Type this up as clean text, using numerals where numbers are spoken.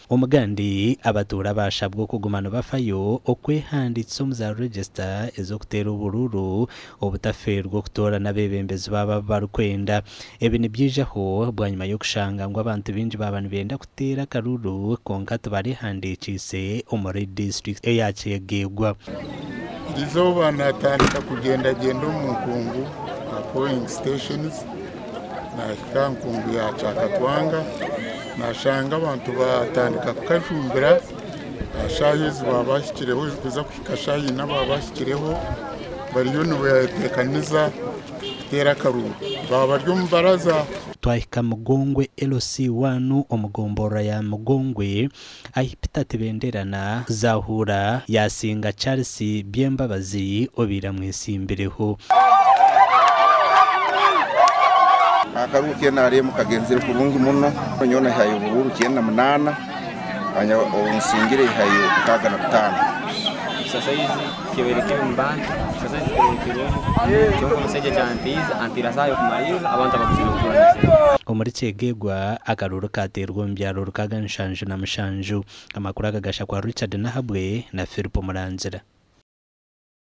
Omugandi abatuura baashabwa okuguma nibafayo okwehandiikisa omu za regisita ez'okuteera oburuuru obutafeerwa okutoorana abeebembezi baabo abu barikwenda. Ebi nibyijaho bwanyima y'okushanga ngu abantu baingi baaba nibenda kuteera akaruuru kwonka tibareehandiikiise omuri disiturikiti eya Kyegegwa. Erizooba natandika kugyendagyenda omu nkungu aha polling stations, nahika aha nkungu ya Kyakatwanga nashanga abantu batandika kukajumbira aha shaaha ezi baba bahikireho kuza kuhika shaaha ina baba bahikireho bariyo nibetekaniza kuteera akaruuru baba bari omu baraza. Twahika Mugongwe LC I omu gomborora ya Mugongwe ahi Peter Tibenderana Zahuura yaasinga Charles Byembabazi obaire amwetsimbireho. Akaruuru k'NRM kagenzire kurungi muno, nyowe naihayo oburuuru 98 kandi ou nsingire yaihayo 65. Exercise kibaire kibi omu bantu, exercise kibaire kirungi kyonka omusaija ekyantiize antiire saaha y'okumariirira abantu abakuzire kutura na sente. Omuri Kyegegwa, akaruuru kaateerwa omu byaro 67. Amakuru aga gashakwa Richard Nahabwe na Philip Murangira.